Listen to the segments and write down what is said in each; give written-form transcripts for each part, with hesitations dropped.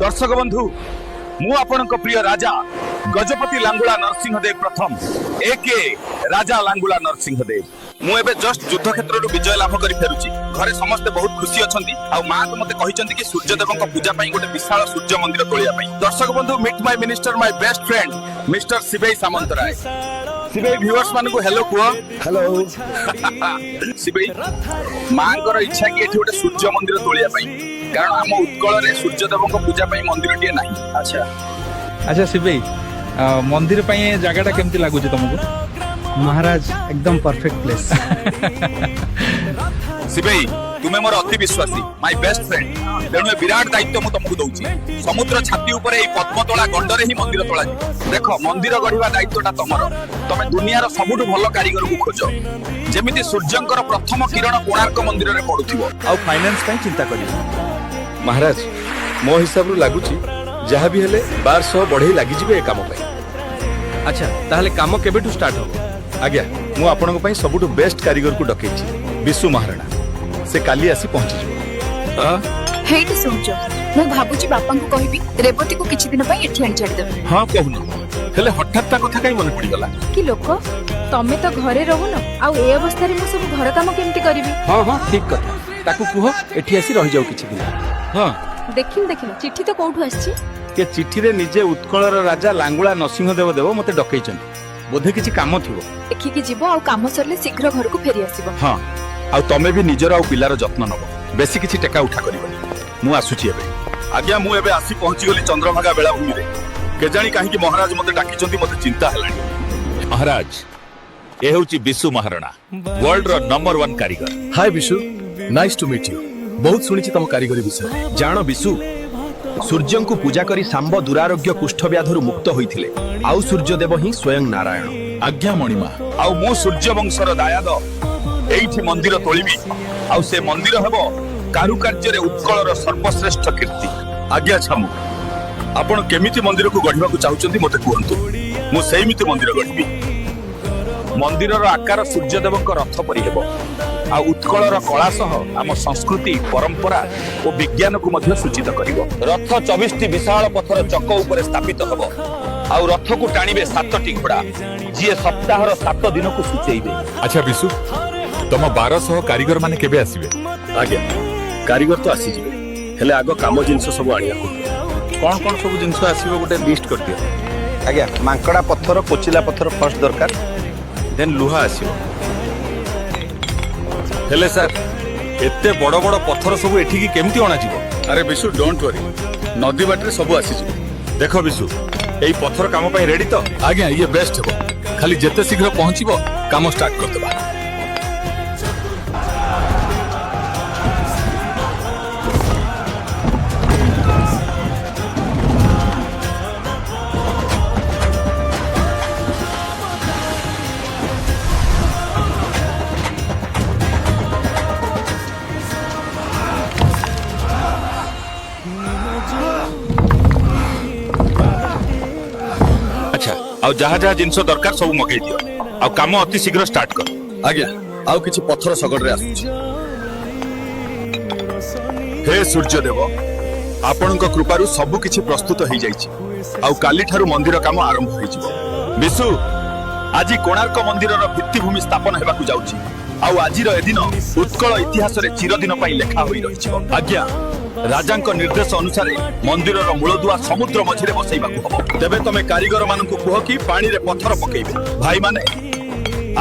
ଦର୍ଶକ ବନ୍ଧୁ, ମୁଁ ଆପଣଙ୍କ ପ୍ରିୟ ରାଜା ଗଜପତି ଲାଙ୍ଗୁଳା ନରସିଂହଦେବ ପ୍ରଥମ, ଏକେ ରାଜା ଲାଙ୍ଗୁଳା ନରସିଂହଦେବ। ମୁଁ ଏବେ ଜଷ୍ଟ ଯୁଦ୍ଧ କ୍ଷେତ୍ରରୁ ବିଜୟ ଲାଭ କରି ଫେରୁଛି। ଘରେ ସମସ୍ତେ ବହୁତ ଖୁସି ଅଛନ୍ତି ଆଉ ମା ତ ମତେ କହିଛନ୍ତି କି ସୂର୍ଯ୍ୟଦେବଙ୍କ ପୂଜା ପାଇଁ ଗୋଟେ ବିଶାଳ ସୂର୍ଯ୍ୟ ମନ୍ଦିର ତୋଳିବା ପାଇଁ। ଦର୍ଶକ ବନ୍ଧୁ, meet my minister, my best friend, Mister Sibei Samantaray. Sibei, viewers ମାନଙ୍କୁ ହ୍ୟାଲୋ କୁହ। ହ୍ୟାଲୋ। ଶିବେଇ, ମାଙ୍କର ଇଚ୍ଛା କି ଏଠି ଗୋଟେ ସୂର୍ଯ୍ୟ ମନ୍ଦିର ତୋଳିବା ପାଇଁ, କାରଣ ଆମ ଉତ୍କଳରେ ସୂର୍ଯ୍ୟଦେବଙ୍କ ପୂଜା ପାଇଁ ମନ୍ଦିରଟିଏ ନାହିଁ। ଆଚ୍ଛା। ଆଚ୍ଛା ଶିବେଇ, ମନ୍ଦିର ପାଇଁ ଏ ଜାଗାଟା କେମିତି ଲାଗୁଛି ତମକୁ? ମହାରାଜ, ଏକଦମ ପରଫେକ୍ଟ ପ୍ଲେସ୍। ଶିବେଇ, ତୁମେ ମୋର ଅତି ବିଶ୍ୱାସୀ, ମାଇ ବେଷ୍ଟ ଫ୍ରେଣ୍ଡ। ତେଣୁ ଏ ବିରାଟ ଦାୟିତ୍ୱ ମୁଁ ତମକୁ ଦଉଛି। ସମୁଦ୍ର ଛାତି ଉପରେ ଏଇ ପଦ୍ମତୋଳା ଗଣ୍ଡରେ ହିଁ ମନ୍ଦିର ତୋଳାଯିବ। ଦେଖ, ମନ୍ଦିର ଗଢିବା ଦାୟିତ୍ୱଟା ତମର। ତମେ ଦୁନିଆର ସବୁଠୁ ଭଲ କାରିଗରକୁ ଖୋଜ, ଯେମିତି ସୂର୍ଯ୍ୟଙ୍କର ପ୍ରଥମ କିରଣ କୋଣାର୍କ ମନ୍ଦିରରେ ପଡୁଥିବ। ଆଉ ଫାଇନାନ୍ସ ପାଇଁ ଚିନ୍ତା କରିବ। ମହାରାଜ, ମୋ ହିସାବରୁ ଲାଗୁଛି ଯାହା ବି ହେଲେ 1200 ବଢେଇ ଲାଗିଯିବେ ଏ କାମ ପାଇଁ। ଆଚ୍ଛା, ତାହେଲେ କାମ କେବେଠୁ ଷ୍ଟାର୍ଟ ହବ? ଆଜ୍ଞା, ମୁଁ ଆପଣଙ୍କ ପାଇଁ ସବୁଠୁ ବେଷ୍ଟ କାରିଗରକୁ ଡକେଇଛି, ବିଶୁ ମହାରଣା। ସେ କାଲି ଆସି ପହଞ୍ଚିଯିବ। ହେଇଟି ଶୁଣୁଛ, ମୁଁ ଭାବୁଛି ବାପାଙ୍କୁ କହିବି ରେବତୀକୁ କିଛି ଦିନ ପାଇଁ ଏଠି ଆଣି ଛାଡ଼ିଦେବେ। ହଁ, କହୁନ। ହେଲେ ହଠାତ୍ ତା କଥା କାହିଁ ମନେ ପଡିଗଲା? କି ଲୋକ, ତମେ ତ ଘରେ ରହୁନ, ଆଉ ଏ ଅବସ୍ଥାରେ ମୁଁ ସବୁ ଘର କାମ କେମିତି କରିବି? ହଁ, ଠିକ କଥା। ତାକୁ କୁହ ଏଠି ଆସି ରହିଯାଉ କିଛି ଦିନ। ହଁ। ଦେଖିନ ଦେଖିନ, ଚିଠି ତ କୋଉଠୁ ଆସିଛି? ଏ ଚିଠିରେ ନିଜେ ଉତ୍କଳର ରାଜା ଲାଙ୍ଗୁଳା ନରସିଂହଦେବ ଦେବ ମତେ ଡକେଇଛନ୍ତି। ବୋଧେ କିଛି କାମ ଥିବ। ଦେଖିକି ଯିବ ଆଉ କାମ ସରିଲେ ଶୀଘ୍ର ଘରକୁ ଫେରି ଆସିବ। ହଁ, ଆଉ ତମେ ବି ନିଜର ଆଉ ପିଲାର ଯତ୍ନ ନବ। ବେଶୀ କିଛି ଟେକା ଉଠା କରିବନି। ମୁଁ ଆସୁଛି ଏବେ। ଆଜ୍ଞା, ମୁଁ ଏବେ ଆସି ପହଞ୍ଚିଗଲି ଚନ୍ଦ୍ରଭାଗା ବେଳାଭୂମିରେ। କେଜାଣି କାହିଁକି ମହାରାଜ ମତେ ଡାକିଛନ୍ତି, ମତେ ଚିନ୍ତା ହେଲାଣି। ମହାରାଜ, ଏ ହେଉଛି ବିଶୁ ମହାରଣା, ୱାର୍ଲଡର ନମ୍ବର 1 କାରିଗର। Hi Bishu, nice to meet you. ବହୁତ ଶୁଣିଛି ତମ କାରିଗରୀ ବିଷୟରେ। ଜାଣ ବିଶୁ, ସୂର୍ଯ୍ୟଙ୍କୁ ପୂଜା କରି ଶାମ୍ବ ଦୁରାରୋଗ୍ୟ କୁଷ୍ଠବ୍ୟାଧରୁ ମୁକ୍ତ ହୋଇଥିଲେ, ଆଉ ସୂର୍ଯ୍ୟଦେବ ହିଁ ସ୍ୱୟଂ ନାରାୟଣ। ଆଜ୍ଞା ମଣିମା। ଆଉ ମୁଁ ସୂର୍ଯ୍ୟବଂଶର ଦାୟାଦ। ଏଇଠି ମନ୍ଦିର ତୋଳିବି ଆଉ ସେ ମନ୍ଦିର ହେବ କାରୁକାର୍ଯ୍ୟରେ ଉତ୍କଳର ସର୍ବଶ୍ରେଷ୍ଠ କୀର୍ତ୍ତି। ଆଜ୍ଞା ଛାମୁ, ଆପଣ କେମିତି ମନ୍ଦିରକୁ ଗଢିବାକୁ ଚାହୁଁଛନ୍ତି ମତେ କୁହନ୍ତୁ, ମୁଁ ସେଇମିତି ମନ୍ଦିର ଗଢିବି। ମନ୍ଦିରର ଆକାର ସୂର୍ଯ୍ୟଦେବଙ୍କ ରଥ ପରି ହେବ ଆଉ ଉତ୍କଳର କଳା ସହ ଆମ ସଂସ୍କୃତି, ପରମ୍ପରା ଓ ବିଜ୍ଞାନକୁ ମଧ୍ୟ ସୂଚିତ କରିବ। ରଥ 24ଟି ବିଶାଳ ପଥର ଚକ ଉପରେ ସ୍ଥାପିତ ହେବ ଆଉ ରଥକୁ ଟାଣିବେ 7ଟି ଘୋଡା, ଯିଏ ସପ୍ତାହର 7 ଦିନକୁ ସୂଚେଇବେ। ଆଚ୍ଛା ବିଶୁ, ତମ 1200 କାରିଗର ମାନେ କେବେ ଆସିବେ? ଆଜ୍ଞା, କାରିଗର ତ ଆସିଯିବେ, ହେଲେ ଆଗ କାମ ଜିନିଷ ସବୁ ଆଣିବାକୁ। କଣ କଣ ସବୁ ଜିନିଷ ଆସିବ, ଗୋଟେ ଲିଷ୍ଟ କରିଦିଅ। ଆଜ୍ଞା, ମାଙ୍କଡା ପଥର, କୋଚିଲା ପଥର ଫାର୍ଷ୍ଟ ଦରକାର। ଦେନ୍ ଲୁହା ଆସିବ। ହେଲେ ସାର୍, ଏତେ ବଡ ବଡ ପଥର ସବୁ ଏଠିକି କେମିତି ଅଣାଯିବ? ଆରେ ବିଶୁ, don't worry, ନଦୀ ବାଟରେ ସବୁ ଆସିଯିବ। ଦେଖ ବିଶୁ, ଏଇ ପଥର କାମ ପାଇଁ ରେଡି ତ? ଆଜ୍ଞା, ଇଏ ବେଷ୍ଟ ହେବ। ଖାଲି ଯେତେ ଶୀଘ୍ର ପହଞ୍ଚିବ, କାମ ଷ୍ଟାର୍ଟ କରିଦେବା। ଆଚ୍ଛା, ଆଉ ଯାହା ଯାହା ଜିନିଷ ଦରକାର ସବୁ ମଗେଇ ଦିଅ ଆଉ କାମ ଅତି ଶୀଘ୍ର ଷ୍ଟାର୍ଟ କର। ଆଜ୍ଞା, ଆଉ କିଛି ପଥର ଶଗଡ଼ରେ ଆସୁଛି। ହେ ସୂର୍ଯ୍ୟଦେବ, ଆପଣଙ୍କ କୃପାରୁ ସବୁ କିଛି ପ୍ରସ୍ତୁତ ହେଇଯାଇଛି ଆଉ କାଲିଠାରୁ ମନ୍ଦିର କାମ ଆରମ୍ଭ ହେଇଯିବ। ବିଶୁ, ଆଜି କୋଣାର୍କ ମନ୍ଦିରର ଭିତ୍ତିଭୂମି ସ୍ଥାପନ ହେବାକୁ ଯାଉଛି ଆଉ ଆଜିର ଏ ଦିନ ଉତ୍କଳ ଇତିହାସରେ ଚିରଦିନ ପାଇଁ ଲେଖା ହୋଇ ରହିଯିବ। ଆଜ୍ଞା, ରାଜାଙ୍କ ନିର୍ଦ୍ଦେଶ ଅନୁସାରେ ମନ୍ଦିରର ମୂଳଦୁଆ ସମୁଦ୍ର ମଝିରେ ବସେଇବାକୁ ହବ। ତେବେ ତମେ କାରିଗର ମାନଙ୍କୁ କୁହ କି ପାଣିରେ ପଥର ପକେଇବେ। ଭାଇମାନେ,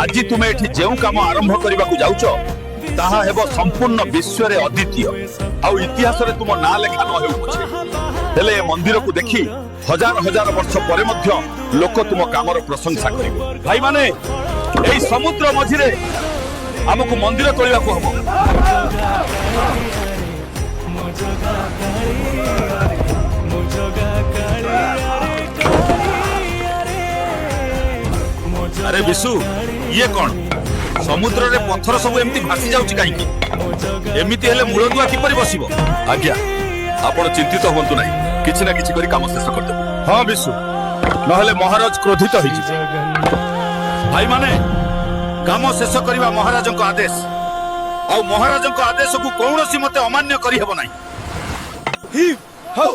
ଆଜି ତୁମେ ଏଠି ଯେଉଁ କାମ ଆରମ୍ଭ କରିବାକୁ ଯାଉଛ, ତାହା ହେବ ସମ୍ପୂର୍ଣ୍ଣ ବିଶ୍ୱରେ ଅଦ୍ୱିତୀୟ ଆଉ ଇତିହାସରେ ତୁମ ନାଁ ଲେଖା ନ ହେଉ ପଛେ, ହେଲେ ଏ ମନ୍ଦିରକୁ ଦେଖି ହଜାର ହଜାର ବର୍ଷ ପରେ ମଧ୍ୟ ଲୋକ ତୁମ କାମର ପ୍ରଶଂସା କରିବେ। ଭାଇମାନେ, ଏଇ ସମୁଦ୍ର ମଝିରେ ଆମକୁ ମନ୍ଦିର ତୋଳିବାକୁ ହବ। ଆରେ ବିଶୁ, ଇଏ କଣ? ସମୁଦ୍ରରେ ପଥର ସବୁ ଏମିତି ଭାସି ଯାଉଛି କାହିଁକି? ଏମିତି ହେଲେ ମୂଳଦୁଆ କିପରି ବସିବ? ଆଜ୍ଞା, ଆପଣ ଚିନ୍ତିତ ହୁଅନ୍ତୁ ନାହିଁ। କିଛି ନା କିଛି କରି କାମ ଶେଷ କରିଦେବୁ। ହଁ ବିଶୁ, ନହେଲେ ମହାରାଜ କ୍ରୋଧିତ ହେଇଯିବେ। ଭାଇମାନେ, କାମ ଶେଷ କରିବା ମହାରାଜଙ୍କ ଆଦେଶ ଆଉ ମହାରାଜଙ୍କ ଆଦେଶକୁ କୌଣସି ମତେ ଅମାନ୍ୟ କରିହେବ ନାହିଁ। ହଉ।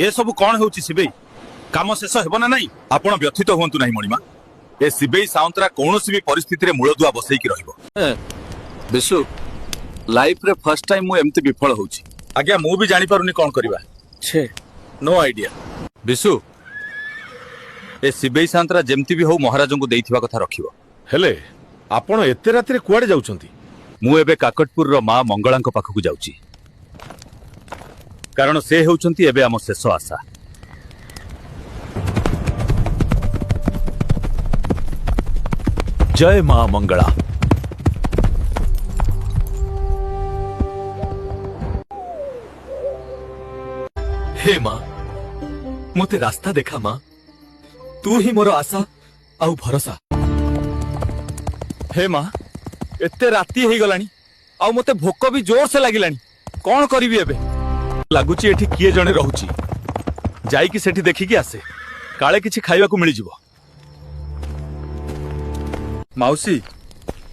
ଏସବୁ କଣ ହେଉଛି ଶିବେଇ? କାମ ଶେଷ ହେବ ନା ନାହିଁ? ଆପଣ ବ୍ୟଥିତ ହୁଅନ୍ତୁ ନାହିଁ ମଣିମା। ଏ ଶିବେଇ ସାଉନ୍ତରା କୌଣସି ବି ପରିସ୍ଥିତିରେ ମୂଳଦୁଆ ବସେଇକି ରହିବ। ବିଶୁ, ଲାଇଫରେ ଫାର୍ଷ୍ଟ ଟାଇମ ମୁଁ ଏମିତି ବିଫଳ ହଉଛି। ଆଜ୍ଞା, ମୁଁ ବି ଜାଣିପାରୁନି କଣ କରିବା। ଛେ, ନୋ ଆଇଡିଆ। ବିଶୁ, ଏ ଶିବେଇ ସାନ୍ତରା ଯେମିତି ବି ହଉ ମହାରାଜଙ୍କୁ ଦେଇଥିବା କଥା ରଖିବ। ହେଲେ ଆପଣ ଏତେ ରାତିରେ କୁଆଡେ ଯାଉଛନ୍ତି? ମୁଁ ଏବେ କାକଟପୁରର ମା ମଙ୍ଗଳାଙ୍କ ପାଖକୁ ଯାଉଛି, କାରଣ ସେ ହେଉଛନ୍ତି ଏବେ ଆମ ଶେଷ ଆଶା। ଜୟ ମା ମଙ୍ଗଳା। ହେ ମା, ମୋତେ ରାସ୍ତା ଦେଖା ମା। ତୁ ହିଁ ମୋର ଆଶା ଆଉ ଭରସା। ହେ ମା, ଏତେ ରାତି ହେଇଗଲାଣି ଆଉ ମତେ ଭୋକ ବି ଜୋରସେ ଲାଗିଲାଣି। କଣ କରିବି ଏବେ? ଲାଗୁଛି ଏଠି କିଏ ଜଣେ ରହୁଛି। ଯାଇକି ସେଠି ଦେଖିକି ଆସେ, କାଳେ କିଛି ଖାଇବାକୁ ମିଳିଯିବ। ମାଉସୀ,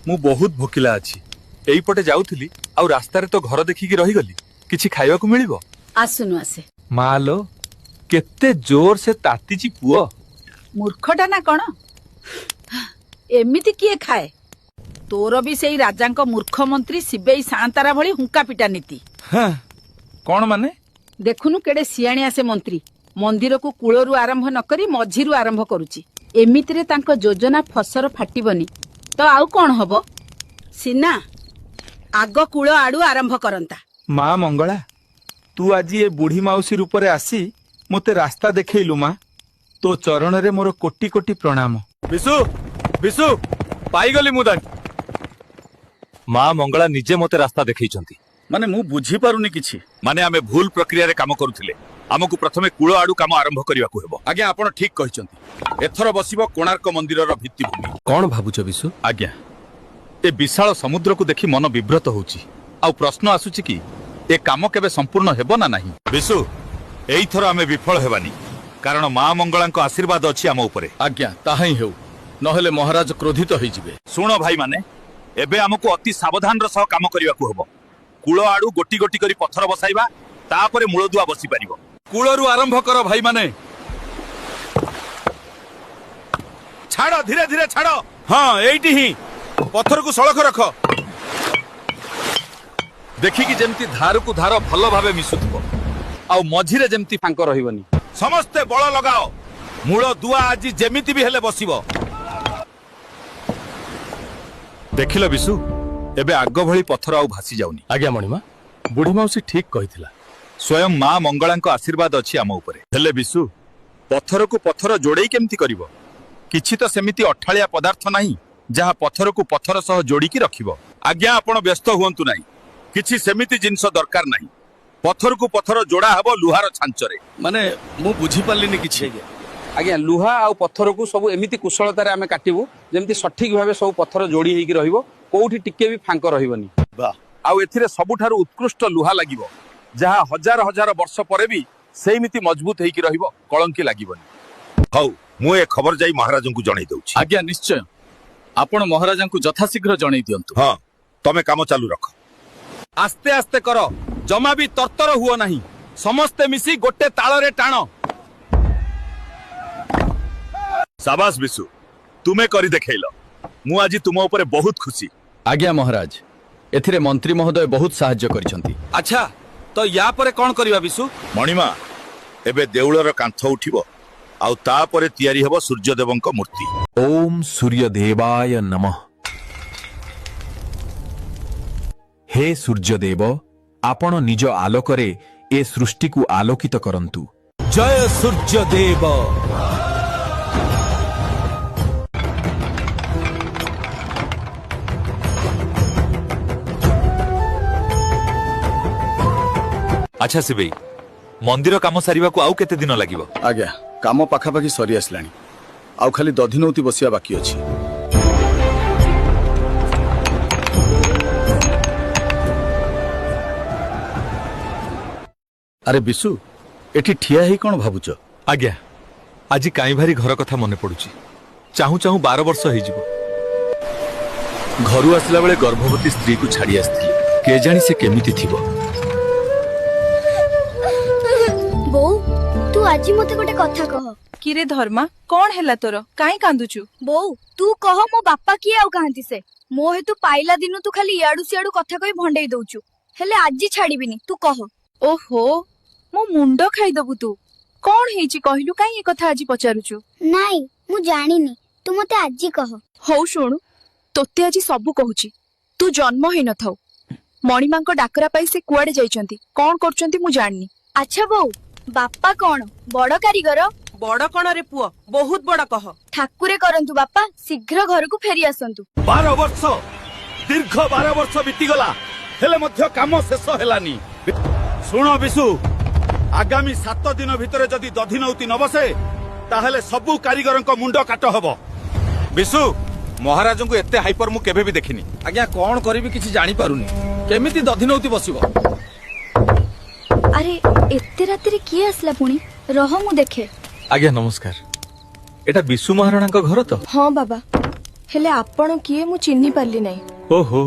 ମୁଁ ବହୁତ ଭୋକିଲା ଅଛି। ଏଇପଟେ ଯାଉଥିଲି ଆଉ ରାସ୍ତାରେ ତ ଘର ଦେଖିକି ରହିଗଲି। କିଛି ଖାଇବାକୁ ମିଳିବ? ଆସୁନୁ ଆସେ। ମା ଲୋ, କେତେ ଜୋର ସେ ତାତିଛି ପୁଅ। ମୂର୍ଖଟା ନା କଣ? ଏମିତି କିଏ ଖାଏ? ତୋର ବି ସେଇ ରାଜାଙ୍କ ମୂର୍ଖ ମନ୍ତ୍ରୀ ଶିବେଇ ସାଆନ୍ତାରା ଭଳି ହୁଙ୍କା ପିଟା ନୀତି। କଣ ମାନେ? ଦେଖୁନୁ କେଡେ ସିଆଣିଆ ସେ ମନ୍ତ୍ରୀ, ମନ୍ଦିରକୁ କୂଳରୁ ଆରମ୍ଭ ନ କରି ମଝିରୁ ଆରମ୍ଭ କରୁଛି। ଏମିତିରେ ତାଙ୍କ ଯୋଜନା ଫସର ଫାଟିବନି ତ ଆଉ କଣ ହବ? ସିନା ଆଗ କୂଳ ଆଡୁ ଆରମ୍ଭ କରନ୍ତା। ମା ମଙ୍ଗଳା, ତୁ ଆଜି ଏ ବୁଢୀ ମାଉସୀ ରୂପରେ ଆସି ମୋତେ ରାସ୍ତା ଦେଖେଇଲୁ ମା। ତୋ ଚରଣରେ ମୋର କୋଟି କୋଟି ପ୍ରଣାମ। ବିଶୁ, ବିଶୁ, ପାଇଗଲି ମୁଁ ତାଙ୍କୁ। ମା ମଙ୍ଗଳା ନିଜେ ମତେ ରାସ୍ତା ଦେଖେଇଛନ୍ତି। ମାନେ ମୁଁ ବୁଝିପାରୁନି କିଛି। ମାନେ ଆମେ ଭୁଲ ପ୍ରକ୍ରିୟାରେ କାମ କରୁଥିଲେ। ଆମକୁ ପ୍ରଥମେ କୂଳ ଆଡୁ କାମ ଆରମ୍ଭ କରିବାକୁ ହେବ। ଆଜ୍ଞା, ଆପଣ ଠିକ କହିଛନ୍ତି। ଏଥର ବସିବ କୋଣାର୍କ ମନ୍ଦିରର ଭିତ୍ତିଭୂମି। କଣ ଭାବୁଛ ବିଶୁ? ଆଜ୍ଞା, ଏ ବିଶାଳ ସମୁଦ୍ରକୁ ଦେଖି ମନ ବିବ୍ରତ ହଉଛି ଆଉ ପ୍ରଶ୍ନ ଆସୁଛି କି ଏ କାମ କେବେ ସମ୍ପୂର୍ଣ୍ଣ ହେବ ନା ନାହିଁ। ବିଶୁ, ଏଇଥର ଆମେ ବିଫଳ ହେବାନି, କାରଣ ମା ମଙ୍ଗଳାଙ୍କ ଆଶୀର୍ବାଦ ଅଛି ଆମ ଉପରେ। ଆଜ୍ଞା, ତାହା ହିଁ ହେଉ, ନହେଲେ ମହାରାଜ କ୍ରୋଧିତ ହେଇଯିବେ। ଶୁଣ ଭାଇମାନେ, ଏବେ ଆମକୁ ଅତି ସାବଧାନର ସହ କାମ କରିବାକୁ ହେବ। କୂଳ ଆଡୁ ଗୋଟି ଗୋଟି କରି ପଥର ବସାଇବା, ତାପରେ ମୂଳଦୁଆ ବସିପାରିବ। କୂଳରୁ ଆରମ୍ଭ କର ଭାଇମାନେ। ଛାଡ଼, ଧୀରେ ଧୀରେ ଛାଡ଼। ହଁ, ଏଇଠି ହିଁ ପଥରକୁ ସଳଖ ରଖ। ଦେଖିକି ଯେମିତି ଧାରକୁ ଧାର ଭଲ ଭାବେ ମିଶୁଥିବ ଆଉ ମଝିରେ ଯେମିତି ଫାଙ୍କ ରହିବନି। ସମସ୍ତେ ବଳ ଲଗାଅ। ମୂଳ ଦୁଆ ଆଜି ଯେମିତି ବି ହେଲେ ବସିବ। ଦେଖିଲ ବିଶୁ, ଏବେ ଆଗ ଭଳି ପଥର ଆଉ ଭାସି ଯାଉନି। ଆଜ୍ଞା ମଣିମା, ବୁଢୀ ମାଉସୀ ଠିକ କହିଥିଲା। ସ୍ୱୟଂ ମା ମଙ୍ଗଳାଙ୍କ ଆଶୀର୍ବାଦ ଅଛି ଆମ ଉପରେ। ହେଲେ ବିଶୁ, ପଥରକୁ ପଥର ଯୋଡେଇ କେମିତି କରିବ? କିଛି ତ ସେମିତି ଅଠାଳିଆ ପଦାର୍ଥ ନାହିଁ ଯାହା ପଥରକୁ ପଥର ସହ ଯୋଡିକି ରଖିବ। ଆଜ୍ଞା, ଆପଣ ବ୍ୟସ୍ତ ହୁଅନ୍ତୁ ନାହିଁ। କିଛି ସେମିତି ଜିନିଷ ଦରକାର ନାହିଁ। ପଥରକୁ ପଥର ଯୋଡା ହେବ ଲୁହାର ଛାଞ୍ଚରେ। ମାନେ ମୁଁ ବୁଝିପାରିଲିନି କିଛି। ଆଜ୍ଞା, ଲୁହା ଆଉ ପଥରକୁ ସବୁ ଏମିତି କୁଶଳତାରେ ଆମେ କାଟିବୁ ଯେମିତି ସଠିକ ଭାବେ ସବୁ ପଥର ଯୋଡି ହେଇକି ରହିବ, କୋଉଠି ଟିକେ ବି ଫାଙ୍କ ରହିବନି। ଆଉ ଏଥିରେ ସବୁଠାରୁ ଉତ୍କୃଷ୍ଟ ଲୁହା ଲାଗିବ, ଯାହା ହଜାର ହଜାର ବର୍ଷ ପରେ ବି ସେଇମିତି ମଜବୁତ ହେଇକି ରହିବ, କଳଙ୍କି ଲାଗିବନି। ହଉ, ମୁଁ ଏ ଖବର ଯାଇ ମହାରାଜଙ୍କୁ ଜଣେଇ ଦଉଛି। ଆଜ୍ଞା ନିଶ୍ଚୟ, ଆପଣ ମହାରାଜାଙ୍କୁ ଯଥାଶୀଘ୍ର ଜଣେଇ ଦିଅନ୍ତୁ। ହଁ, ତମେ କାମ ଚାଲୁ ରଖ। ଆସ୍ତେ ଆସ୍ତେ କର, ଜମା ବି ତରତର ହୁଅ ନାହିଁ। ସମସ୍ତେ ମିଶି ଗୋଟେ ତାଳରେ ଟାଣ। ସାବାସ ବିଶୁ, ତୁମେ କରି ଦେଖେଇଲ। ମୁଁ ଆଜି ତୁମ ଉପରେ ବହୁତ ଖୁସି। ଆଜ୍ଞା ମହାରାଜ, ଏଥିରେ ମନ୍ତ୍ରୀ ମହୋଦୟ ବହୁତ ସାହାଯ୍ୟ କରିଛନ୍ତି। ଆଚ୍ଛା, ତ ୟା ପରେ କଣ କରିବା ବିଶୁ? ମଣିମା, ଏବେ ଦେଉଳର କାନ୍ଥ ଉଠିବ ଆଉ ତାପରେ ତିଆରି ହେବ ସୂର୍ଯ୍ୟଦେବଙ୍କ ମୂର୍ତ୍ତି। ଓମ୍ ସୂର୍ଯ୍ୟଦେବାୟ ନମଃ। ହେ ସୂର୍ଯ୍ୟଦେବ, ଆପଣ ନିଜ ଆଲୋକରେ ଏ ସୃଷ୍ଟିକୁ ଆଲୋକିତ କରନ୍ତୁ। ଜୟ ସୂର୍ଯ୍ୟଦେବ। ଆଚ୍ଛା ଶିବେଇ, ମନ୍ଦିର କାମ ସାରିବାକୁ ଆଉ କେତେ ଦିନ ଲାଗିବ? ଆଜ୍ଞା, କାମ ପାଖାପାଖି ସରି ଆସିଲାଣି, ଆଉ ଖାଲି ଦଧିନଉତି ବସିବା ବାକି ଅଛି। ଆରେ ବିଶୁ, ଏଠି ଠିଆ ହେଇ କଣ ଭାବୁଛ? ଆଜ୍ଞା, ଆଜି କାଇଁ ଭାରି ଘର କଥା ମନେ ପଡୁଛି। ଚାହୁଁ ଚାହୁଁ 12 ବର୍ଷ ହେଇଯିବ। ଘରୁ ଆସିଲା ବେଳେ ଗର୍ଭବତୀ ସ୍ତ୍ରୀକୁ ଛାଡି ଆସିଥିଲି। କେଜାଣି ସେ କେମିତି ଥିବ। ବୋଉ, ତୁ ଆଜି ମତେ ଗୋଟେ କଥା କହ। କିରେ ଧର୍ମା, କଣ ହେଲା ତୋର? କାଇଁ କାନ୍ଦୁଛୁ? ବୋଉ, ତୁ କହ, ମୋ ବାପା କିଏ ଆଉ କାହାନ୍ତି ସେ? ମୋ ହେତୁ ପାଇଲା ଦିନୁ ତୁ ଖାଲି ଇଆଡୁ ସିଆଡୁ କଥା କହି ଭଣ୍ଡେଇ ଦଉଛୁ, ହେଲେ ଆଜି ଛାଡିବିନି। ତୁ କହ। ଓହୋ, ମୋ ମୁଣ୍ଡ ଖାଇଦବୁ ତୁ। କଣ ହେଇଛି କହିଲୁ? କାଇଁ ଏ କଥା ଆଜି ପଚାରୁଛୁ? ନାଇଁ, ମୁଁ ଜାଣିନି, ତୁ ମତେ ଆଜି କହ। ହଉ ଶୁଣୁ, ତୋତେ ଆଜି ସବୁ କହୁଛି। ତୁ ଜନ୍ମ ହେଇନଥାଉ ମଣିମାଙ୍କ ଡାକରା ପାଇ ସେ କୁଆଡେ ଯାଇଛନ୍ତି, କଣ କରୁଛନ୍ତି ମୁଁ ଜାଣିନି। ଆଚ୍ଛା ବୋଉ, ବାପା କଣ ବଡ କାରିଗର? ବଡ କଣ ରେ ପୁଅ, ବହୁତ ବଡ କହ। ଠାକୁରେ କରନ୍ତୁ ବାପା ଶୀଘ୍ର ଘରକୁ ଫେରି ଆସନ୍ତୁ। 12 ବର୍ଷ, ଦୀର୍ଘ 12 ବର୍ଷ ବିତିଗଲା, ହେଲେ ମଧ୍ୟ କାମ ଶେଷ ହେଲାନି। ଶୁଣ ବିଶୁ, ଆଗାମୀ 7 ଦିନ ଭିତରେ ଯଦି ଦଧିନଉତି ନ ବସେ, ତାହେଲେ ସବୁ କାରିଗରଙ୍କ ମୁଣ୍ଡ କାଟ ହବ। ବିଶୁ, ମହାରାଜଙ୍କୁ ଏତେ ହାଇପର ମୁଁ କେବେ ବି ଦେଖିନି। ଆଜ୍ଞା, କଣ କରିବି କିଛି ଜାଣିପାରୁନି। କେମିତି ଦଧିନଉତି ବସିବ? ଆରେ, ଏତେ ରାତିରେ କିଏ ଆସିଲା ପୁଣି? ରହ, ମୁଁ ଦେଖେ। ଆଜ୍ଞା ନମସ୍କାର, ଏଟା ବିଶୁ ମହାରଣାଙ୍କ ଘର ତ? ହଁ ବାବା, ହେଲେ ଆପଣ କିଏ ମୁଁ ଚିହ୍ନି ପାରିଲି ନାହିଁ। ଓହୋ,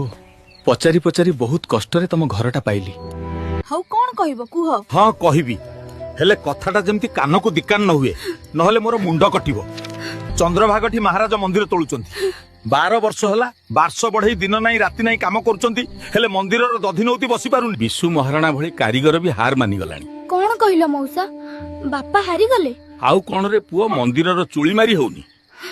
ପଚାରି ପଚାରି ବହୁତ କଷ୍ଟରେ ତମ ଘରଟା ପାଇଲି। ହଉ, କଣ କହିବ କୁହ। ହଁ କହିବି, ହେଲେ କଥାଟା ଯେମିତି କାନକୁ ଦିକାନ ନ ହୁଏ, ନହେଲେ ମୋର ମୁଣ୍ଡ କଟିବ। ଚନ୍ଦ୍ରଭାଗଠି ମହାରାଜ ମନ୍ଦିର ତୋଳୁଛନ୍ତି। 12 ବର୍ଷ ହେଲା ବାର୍ଷ ବଢେଇ ଦିନ ନାହିଁ ରାତି ନାହିଁ କାମ କରୁଛନ୍ତି, ହେଲେ ମନ୍ଦିରର ଦଧିନଉତି ବସି ପାରୁନି। ବିଶୁ ମହାରଣା ଭଳି କାରିଗର ବି ହାର ମାନିଗଲାଣି। କଣ କହିଲ ମଉସା, ବାପା ହାରିଗଲେ? ଆଉ କଣ ରେ ପୁଅ, ମନ୍ଦିରର ଚୁଳି ମାରି ହଉନି।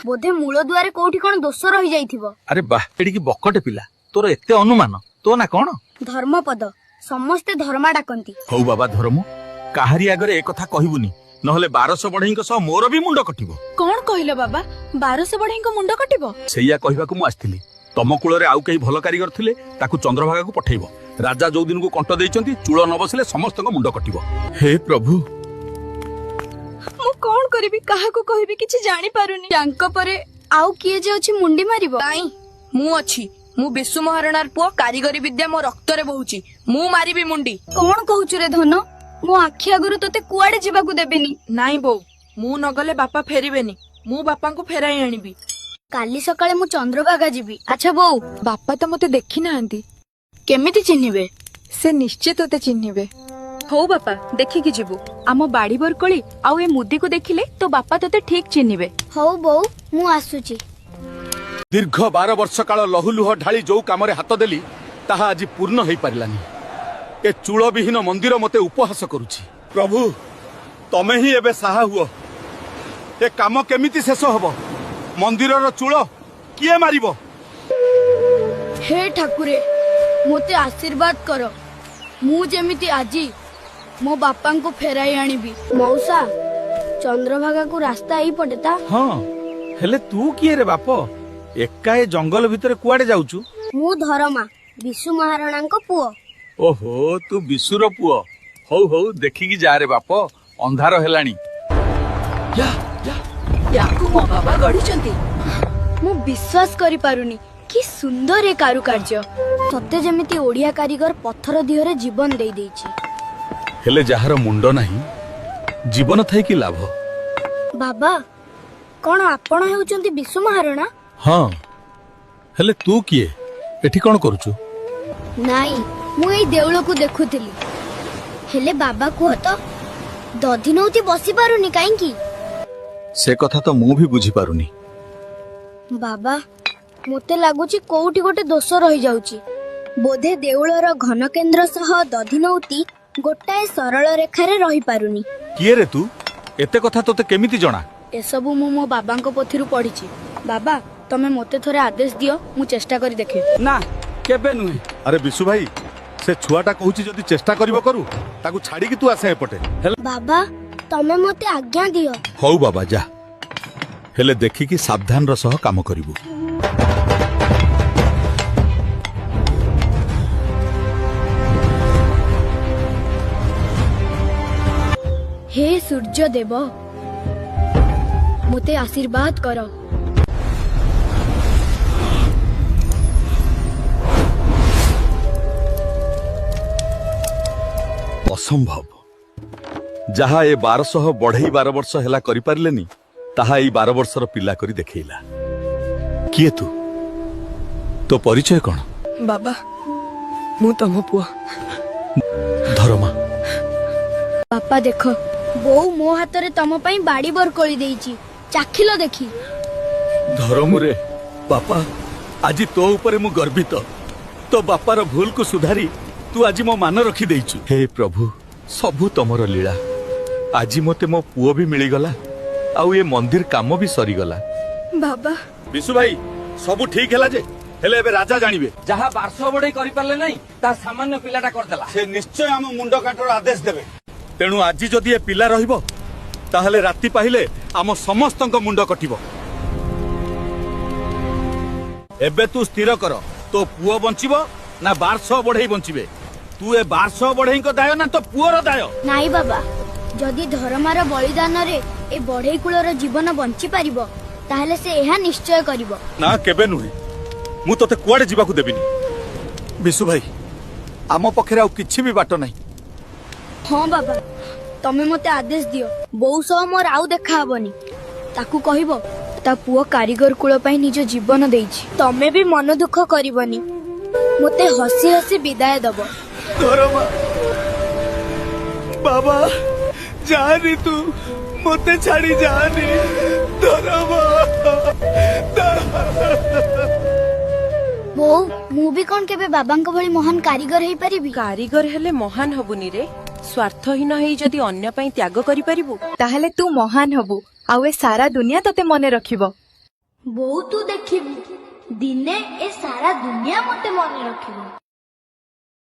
ବୋଧେ ମୂଳ ଦୁଆରେ କୋଉଠି କଣ ଦୋଷ ରହିଯାଇଥିବ। ଆରେ ବାଃ, ଏଠିକି ବକଟେ ପିଲା, ତୋର ଏତେ ଅନୁମାନ। ତୋ ନା କଣ? ଧର୍ମପଦ, ସମସ୍ତେ ଧର୍ମା ଡାକନ୍ତି। ହଉ ବାବା ଧର୍ମ, କାହାରି ଆଗରେ ଏ କଥା କହିବୁନି, ନହେଲେ 1200 ବଢେଇଙ୍କ ସହ ମୋର ବି ମୁଣ୍ଡ କଟିବ। କଣ କହିଲ ବାବା, 1200 ବଢେଇଙ୍କ ମୁଣ୍ଡ କଟିବ? ସେଇଆ କହିବାକୁ ମୁଁ ଆସିଥିଲି। ତମ କୂଳରେ ଆଉ କେହି ଭଲ କାରିଗର ଥିଲେ ତାକୁ ଚନ୍ଦ୍ରଭାଗାକୁ ପଠେଇବ। ରାଜା ଯୋଉ ଦିନକୁ କଣ୍ଟ ଦେଇଛନ୍ତି, ଚୂଳ ନ ବସିଲେ ସମସ୍ତଙ୍କ ମୁଣ୍ଡ କଟିବ। ହେ ପ୍ରଭୁ, ମୁଁ କଣ କରିବି, କାହାକୁ କହିବି, କିଛି ଜାଣିପାରୁନି। ତାଙ୍କ ପରେ ଆଉ କିଏ ଯେ ଅଛି ମୁଣ୍ଡି ମାରିବ? କାଇଁ, ମୁଁ ଅଛି। ମୁଁ ବିଶୁ ମହାରଣାର ପୁଅ, କାରିଗରୀ ବିଦ୍ୟା ମୋ ରକ୍ତରେ ବହୁଛି, ମୁଁ ମାରିବି ମୁଣ୍ଡି। କଣ କହୁଛୁ ରେ ଧନ? ମୋ ଆଖି ଆଗରୁ ତୋତେ କୁଆଡେ ଯିବାକୁ ଦେବିନି। ନାଇଁ ବୋଉ, ମୁଁ ନଗଲେ ବାପା ଫେରିବେନି। ମୁଁ ବାପାଙ୍କୁ ଫେରାଇ ଆଣିବି। କାଲି ସକାଳେ ମୁଁ ଚନ୍ଦ୍ରଭାଗା ଯିବି। ଆଚ୍ଛା ବୋଉ, ବାପା ତ ମତେ ଦେଖି ନାହାନ୍ତି, କେମିତି ଚିହ୍ନିବେ? ସେ ନିଶ୍ଚୟ ତୋତେ ଚିହ୍ନିବେ। ହଉ ବାପା, ଦେଖିକି ଯିବୁ। ଆମ ବାଡି ବରକୋଳି ଆଉ ଏ ମୁଦିକୁ ଦେଖିଲେ ତୋ ବାପା ତୋତେ ଠିକ ଚିହ୍ନିବେ। ହଉ ବୋଉ, ମୁଁ ଆସୁଛି। ଦୀର୍ଘ 12 ବର୍ଷ କାଳ ଲହୁ ଲୁହ ଢାଳି ଯୋଉ କାମରେ ହାତ ଦେଲି, ତାହା ଆଜି ପୂର୍ଣ୍ଣ ହେଇପାରିଲାନି। ଏ ଚୂଳବିହୀନ ମନ୍ଦିର ମତେ ଉପହାସ କରୁଛି। ପ୍ରଭୁ, ତମେ ହିଁ ଏବେ ସାହା ହୁଅ। ଏ କାମ କେମିତି ଶେଷ ହବ? ମନ୍ଦିରର ଚୂଳ କିଏ ମାରିବ? ହେ ଠାକୁରେ, ମୋତେ ଆଶୀର୍ବାଦ କର, ମୁଁ ଯେମିତି ଆଜି ମୋ ବାପାଙ୍କୁ ଫେରାଇ ଆଣିବି। ମଉସା, ଚନ୍ଦ୍ରଭାଗାକୁ ରାସ୍ତା ଏଇପଟେ ତା? ହଁ, ହେଲେ ତୁ କିଏ ରେ ବାପ? ଏକା ଏ ଜଙ୍ଗଲ ଭିତରେ କୁଆଡେ ଯାଉଛୁ? ମୁଁ ଧରମା, ବିଶୁ ମହାରଣାଙ୍କ ପୁଅ। ଓହୋ, ତୁ ବିଶୁର ପୁଅ। ହଉ ହଉ, ଦେଖିକି ଯା ରେ ବାପ, ଅନ୍ଧାର ହେଲାଣି। ୟାକୁ ମୋ ବାବା ଗଢିଛନ୍ତି। ମୁଁ ବିଶ୍ୱାସ କରିପାରୁନି, କି ସୁନ୍ଦର ଏ କାରୁକାର୍ଯ୍ୟ! ସତେ ଯେମିତି ଓଡିଆ କାରିଗର ପଥର ଦିହରେ ଜୀବନ ଦେଇ ଦେଇଛି। ହେଲେ ଯାହାର ମୁଣ୍ଡ ନାହିଁ, ଜୀବନ ଥାଇ କି ଲାଭ? ବାବା, କଣ ଆପଣ ହେଉଛନ୍ତି ବିଶୁ ମହାରଣା? ହଁ, ହେଲେ ତୁ କିଏ? ଏଠି କଣ କରୁଛୁ? ନାଇଁ, ମୁଁ ଏଇ ଦେଉଳକୁ ଦେଖୁଥିଲି। ହେଲେ ବାବା, କୁହ ତ, ଦଧିନଉତି ବସି ପାରୁନି କାହିଁକି? ସେ କଥା ତ ମୁଁ ବି ବୁଝିପାରୁନି। ବାବା, ମୋତେ ଲାଗୁଛି କୋଉଠି ଗୋଟେ ଦୋଷ ରହିଯାଉଛି। ବୋଧେ ଦେଉଳର ଘନକେନ୍ଦ୍ର ସହ ଦଧିନଉତି ଗୋଟାଏ ସରଳ ରେଖାରେ ରହିପାରୁନି। କିଏ ରେ ତୁ? ଏତେ କଥା ତୋତେ କେମିତି ଜଣା? ଏସବୁ ମୁଁ ମୋ ବାବାଙ୍କ ପୋଥିରୁ ପଢିଛି। ବାବା, ତମେ ମୋତେ ଥରେ ଆଦେଶ ଦିଅ, ମୁଁ ଚେଷ୍ଟା କରି ଦେଖେ। ନା, କେବେ ନୁହେଁ। ଆରେ ବିଶୁ ଭାଇ, ସେ ଛୁଆଟା କହୁଛି ଯଦି ଚେଷ୍ଟା କରିବ କରୁ, ତାକୁ ଛାଡିକି ତୁ ଆସେ ଏପଟେ। ବାବା, ତମେ ମୋତେ ଆଜ୍ଞା ଦିଅ। ହଉ ବାବା, ଯା, ହେଲେ ଦେଖିକି ସାବଧାନର ସହ କାମ କରିବୁ। ହେ ସୂର୍ଯ୍ୟ ଦେବ, ମୋତେ ଆଶୀର୍ବାଦ କର। ଅସମ୍ଭବ। ଯାହା ଏ 1200 ବଢେଇ 12 ବର୍ଷ ହେଲା କରିପାରିଲେନି, ତାହା ଏଇ 12 ବର୍ଷର ପିଲା କରି ଦେଖେଇଲା। କିଏ ତୁ? ତୋ ପରିଚୟ କଣ? ବାବା, ମୁଁ ତମ ପୁଅ ଧରମା। ବାପା, ଦେଖ, ବୋଉ ମୋ ହାତରେ ତମ ପାଇଁ ବାଡି ବରକୋଳି ଦେଇଛି, ଚାଖିଲ ଦେଖି। ଧରମୁରେ ବାପା, ଆଜି ତୋ ଉପରେ ମୁଁ ଗର୍ବିତ। ତୋ ବାପାର ଭୁଲକୁ ସୁଧାରି ତୁ ଆଜି ମୋ ମାନ ରଖିଦେଇଛୁ। ହେ ପ୍ରଭୁ, ସବୁ ତମର ଲୀଳା। ଆଜି ମତେ ମୋ ପୁଅ ବି ମିଳିଗଲା ଆଉ ଏ ମନ୍ଦିର କାମ ବି ସରିଗଲା। ବାବା। ବିଶୁ ଭାଇ, ସବୁ ଠିକ ହେଲା ଯେ, ହେଲେ ଏବେ ରାଜା ଜାଣିବେ। ଯାହା ବାରଶହ ବଢେଇ କରିପାରିଲେ ନାହିଁ, ତାହା ସାମାନ୍ୟ ପିଲାଟା କରିଦେଲା। ସେ ନିଶ୍ଚୟ ଆମ ମୁଣ୍ଡ କାଟର ଆଦେଶ ଦେବେ। ତେଣୁ ଆଜି ଯଦି ଏ ପିଲା ରହିବ, ତାହେଲେ ରାତି ପାହିଲେ ଆମ ସମସ୍ତଙ୍କ ମୁଣ୍ଡ କଟିବ। ଏବେ ତୁ ସ୍ଥିର କର, ତୋ ପୁଅ ବଞ୍ଚିବ ନା 1200 ବଢେଇ ବଞ୍ଚିବେ? ତୁ ଏ 1200 ବଢେଇଙ୍କ ଦାୟ ନା ତୋ ପୁଅର ଦାୟ? ନାଇଁ ବାବା, ଯଦି ଧରମାର ବଳିଦାନରେ ଏ ବଢେଇ କୁଳର ଜୀବନ ବଞ୍ଚି ପାରିବ, ତାହେଲେ ସେ ଏହା ନିଶ୍ଚୟ କରିବ। ନା, କେବେ ନୁହେଁ। ମୁଁ ତୋତେ କୁଆଡେ ଯିବାକୁ ଦେବିନି। ବିଶୁ ଭାଇ, ଆମ ପାଖରେ ଆଉ କିଛି ବି ବାଟ ନାହିଁ। ହଁ ବାବା, ତମେ ମତେ ଆଦେଶ ଦିଅ। ବୋଉ ସହ ମୋର ଆଉ ଦେଖା ହବନି। ତାକୁ କହିବ ତା ପୁଅ କାରିଗର କୁଳ ପାଇଁ ନିଜ ଜୀବନ ଦେଇଛି। ତମେ ବି ମନ ଦୁଃଖ କରିବନି, ମତେ ହସି ହସି ବିଦାୟ ଦବ। ଧରମା ବାବା, ଯାନି, ତୁ ମତେ ଛାଡି ଯାନି ଧରମା। ବୋଉ, ମୁଁ ବି କଣ କେବେ ବାବାଙ୍କ ଭଳି ମହାନ କାରିଗର ହେଇପାରିବି? କାରିଗର ହେଲେ ମହାନ ହବୁନି ରେ। ସ୍ୱାର୍ଥହୀନ ହେଇ ଯଦି ଅନ୍ୟ ପାଇଁ ତ୍ୟାଗ କରିପାରିବୁ, ତାହେଲେ ତୁ ମହାନ ହବୁ ଆଉ ଏ ସାରା ଦୁନିଆ ତତେ ମନେ ରଖିବ। ବୋଉ, ତୁ ଦେଖିବୁ, ଦିନେ ଏ ସାରା ଦୁନିଆ ମତେ ମନେ ରଖିବ।